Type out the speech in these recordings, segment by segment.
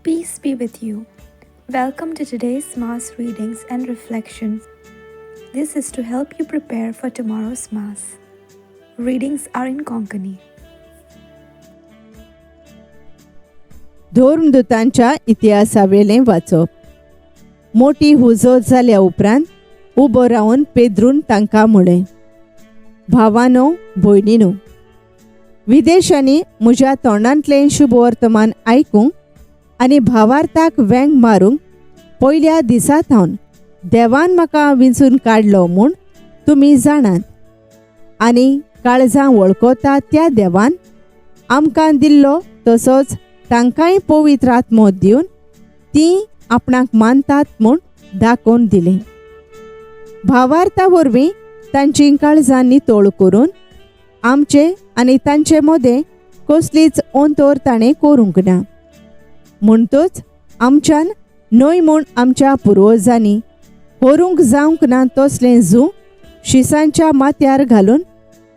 Peace be with you. Welcome to today's Mass readings and reflections. This is to help you prepare for tomorrow's Mass. Readings are in Konkani. धर्मदूतांच्या इतिहासावेलें वाचप. मोटी हुजत जाल्या उपरांत उबो रावन पेद्रून तांकां म्हळें, भावानो, भयणीनो, विदेशांनी म्हज्या तोंडांतलें शुभवर्तमान आयकूंक आनी भावार्थाक वेंग मारूंक पयल्या दिसा थावन देवान म्हाका विंचून काडलो म्हूण तुमी जाणात आनी काळजां वळखता त्या देवान आमकां दिल्लो तसोच तांकांय पवित्र आत्मो दिवन तीं आपणाक मानतात म्हूण दाखोवन दिलें. भावार्था वरवीं तांचीं काळजां नितळ करून आमचे आनी तांचे मदें कसलीच अंतर ताणें करूंक ना. म्हणटच आमच्यान न्हय म्हूण आमच्या पुर्वजांनी करूंक जावंक ना तसलें जूं शिसांच्या माथ्यार घालून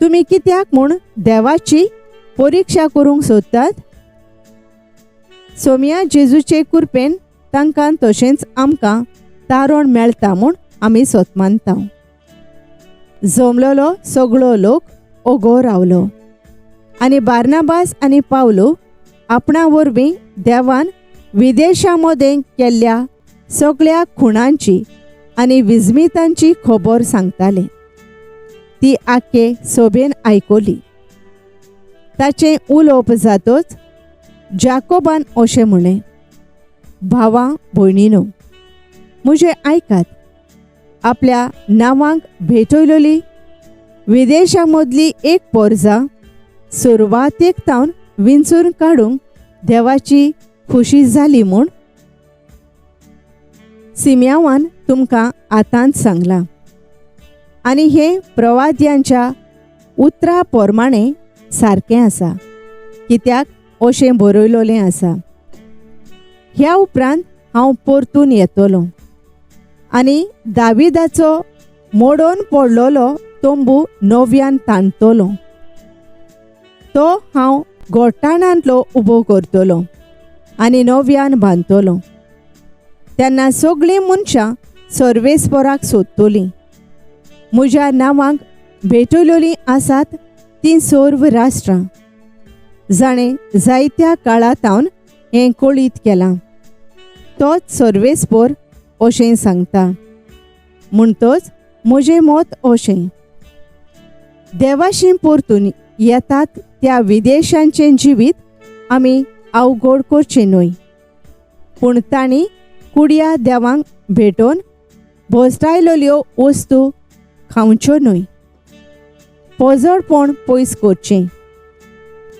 तुमी कित्याक म्हूण देवाची परिक्षा करूंक सोदतात? सोमया जेजूचे कृपेन तांकां तशेंच आमकां तारण मेळटा म्हूण आमी सोत मानता. जमलेलो सगळो लोक ओगो रावलो आनी बार्नाबास आनी पावलो आपणा वरवीं देवान विदेशां मदें केल्ल्या सगळ्या खुणांची आनी विस्मितांची खबर सांगताले. ती आख्खे सोबेन आयकली. ताचें उलोवप जातच जाकोबान अशें म्हणलें, भावा भयणीनो, म्हजें आयकात. आपल्या नांवांक भेटयलेली विदेशां मदली एक पोरजा सुरवातेक तावन विंचून काडूंक देवाची खुशी जाली म्हूण सिम्यावान तुमकां आतांच सांगलां आनी हें प्रवाद्यांच्या उतरा प्रमाणें सारकें आसा, कित्याक अशें बरयलोलें आसा, ह्या उपरांत हांव परतून येतलो आनी दाविदाचो मोडोन पडलोलो तंबू नव्यान ताणतलो, तो हांव गोठाणांतलो उबो करतलो आनी नव्यान बांदतलो. तेन्ना सगळीं मनशां सर्वेस्पराक सोदतलीं. म्हज्या नांवाक भेटयलेलीं आसात तीं सर्व राष्ट्रां जाणें जायत्या काळा तावन हें कळीत केलां, तोच सर्वेस्पर अशें सांगता. म्हणटच म्हजें मत अशें, देवाशी परतून येतात त्या विदेशांचें जिवीत आमी अवघड करचें न्हय, पूण तांणी कुडया देवांक भेटोवन भोसडायलेल्यो वस्तू खावच्यो न्हय, पोजडपण पयस करचें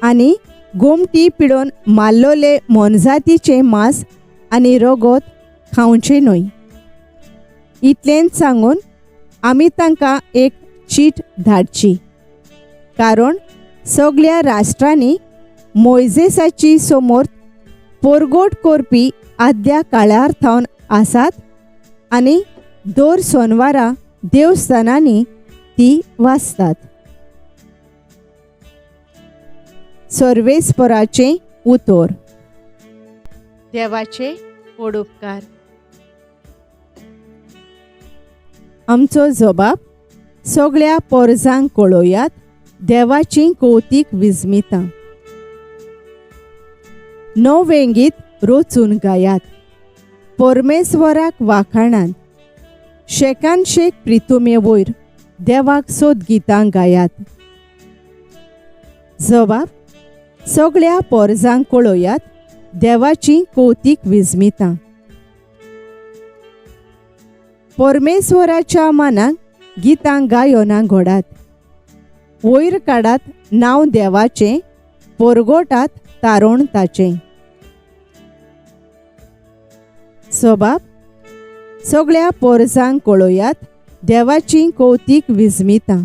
आनी गोमटी पिडोवन मारलोले मोनजातीचें मांस आनी रगत खावचें न्हय. इतलेंच सांगून आमी तांकां एक चीट धाडची, कारण सगळ्या राष्ट्रांनी मोयजेसाची समोर परगट करपी आदल्या काळार थावन आसात आनी दर सोनवारा देवस्थानांनी ती वाचतात. सर्वेस्पराचें उतर. देवाचे वडोपकार. आमचो जबाब सगळ्या पोरजांक कळोयात देवाचीं कौतीक विस्मितां. नवें गीत रचून गायात, परमेश्वराक वाखाणात, शेकान शेक प्रितुमे वयर देवाक सोद गितां गायात. जबाब सगळ्या पोरजांक कळोयात देवाचीं कौतीक विस्मितां. परमेश्वराच्या मानाक गितां गायोना घोडात, वयर काडात नांव देवाचें, परगोटात तारण ताचें. सबाब सगळ्या पोरजांक कळोयात देवाचीं कौतीक विस्मितां.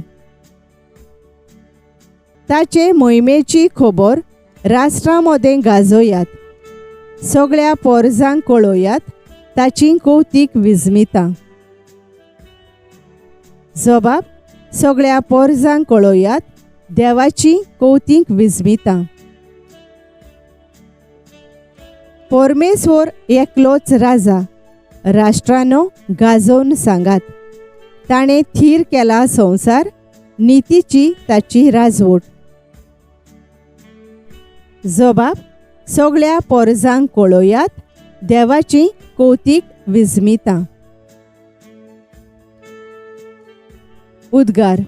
ताचे मोहिमेची खबर राष्ट्रां मदें गाजोयात, सगळ्या पोरजांक कळोयात ताचीं कौतीक विस्मितां. जबाब सगळ्या पोरजांक कळोयात देवाचीं कौतीक विस्मितां. परमेश्वर एकलोच राजा, राष्ट्रांनो गाजोवन सांगात. ताणें थीर केला संवसार, नितीची ताची राजवट. जबाब सगळ्या पोरजांक कळोयात देवाची कौतीक विस्मितां. उद्गार.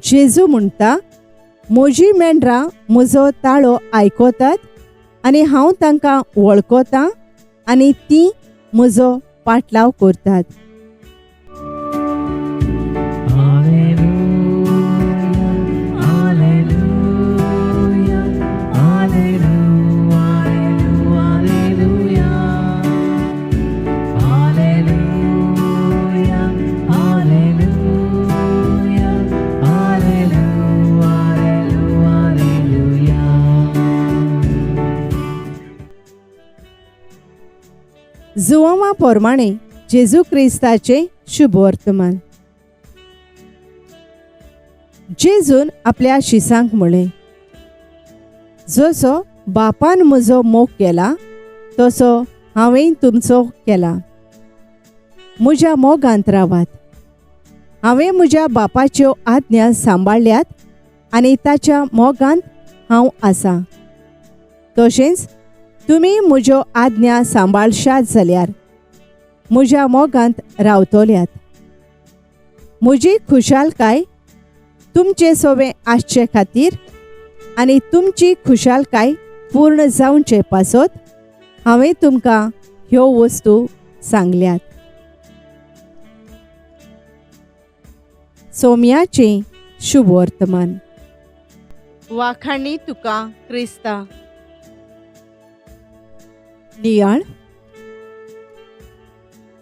जेजू म्हणटा, म्हजी मेंढरां म्हजो ताळो आयकतात आनी हांव तांकां वळखतां आनी तीं म्हजो पाटलाव करतात. जुवांवा प्रमाणे जेजू क्रिस्ताचें शुभवर्तमान. जेजून आपल्या शिसांक म्हळें, जसो बापान म्हजो मोग केला तसो हांवें तुमचो केला. म्हज्या मोगांत रावात. हांवें म्हज्या बापाच्यो आज्ञा सांबाळ्ळ्यात आनी ताच्या मोगांत हांव आसा. तशेंच तुमी म्हज्यो आज्ञा सांबाळशात जाल्यार म्हज्या मोगांत रावतल्यात. म्हजी खुशालकाय तुमचे सोवे आसचे खातीर आनी तुमची खुशालकाय पूर्ण जावचे पासत हांवें तुमकां ह्यो वस्तू सांगल्यात. सोम्याचें शुभवर्तमान. वाखाणी तुका क्रिस्ता. नियाळ.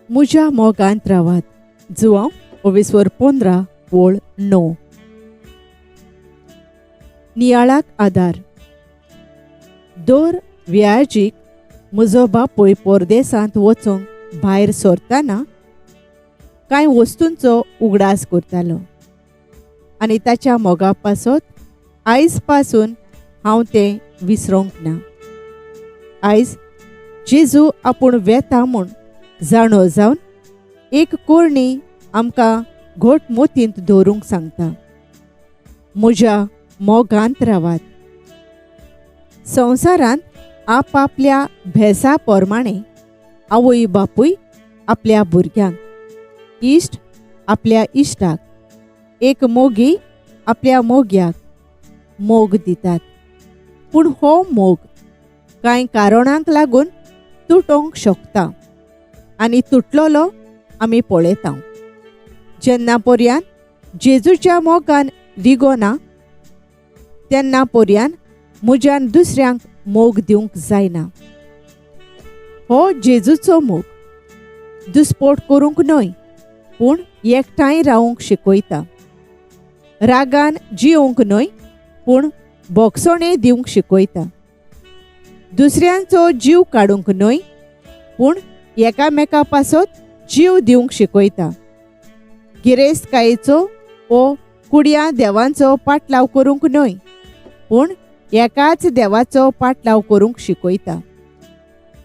म्हज्या मोगांत रावात. जुवांव 15 ओळ 9. नियाळाक आदार. दर व्याजीक म्हजो बापूय परदेसांत वचूंक भायर सरतना कांय वस्तूंचो उगडास करतालो आनी ताच्या मोगा पासत आयज पासून हांव तें विसरोंक ना. आयज जेजू आपूण वेता म्हूण जाणो जावन एक कोरणी आमकां घोट मोतींत दवरूंक सांगता, म्हज्या मोगांत रावात. संवसारांत आपापल्या भेसा प्रमाणे आवय बापूय आपल्या भुरग्यांक, इश्ट आपल्या इश्टाक, एक मोगी आपल्या मोग्याक मोग दितात. पूण हो मोग कांय कारणांक लागून तुटोंक शकता आनी तुटलोलो आमी पळयता. जेन्ना पर्यान जेजूच्या मोगान रिगोना तेन्ना पर्यान म्हज्यान दुसऱ्यांक मोग दिवंक जायना. हो जेजूचो मोग दुस्पोट करूंक न्हय पूण एकठांय रावूंक शिकयता. रागान जियोंक न्हय पूण बोगसोणें दिवंक शिकयता. दुसऱ्यांचो जीव काडूंक न्हय पूण एकामेका पासत जीव दिवंक शिकयता. गिरेस्तकायेचो वो कुडया देवांचो पाटलाव करूंक न्हय पूण एकाच देवाचो पाटलाव करूंक शिकयता.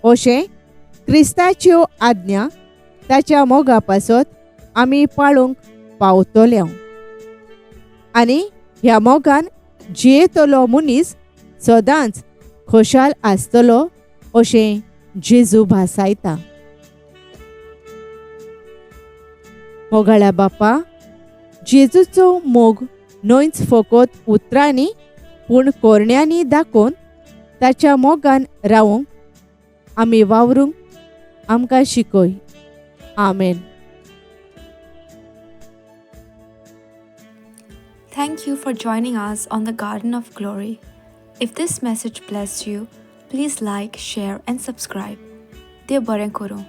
अशें क्रिस्ताच्यो आज्ञा ताच्या मोगा पासत आमी पाळूंक पावतले आनी ह्या मोगान जियेतलो मनीस सदांच खोशाल आसतलो अशें जेजू भासायता. मोगाळ्या बापा, जेजूचो मोग न्हयच फकत उतरांनी पूण कोरण्यांनी दाखोवन ताच्या मोगान रावूंक आमी वावरूंक आमकां शिकय. आमेन. Thank you for joining us on the Garden of Glory. If this message blessed you, please like, share and subscribe. देव बरें करूं.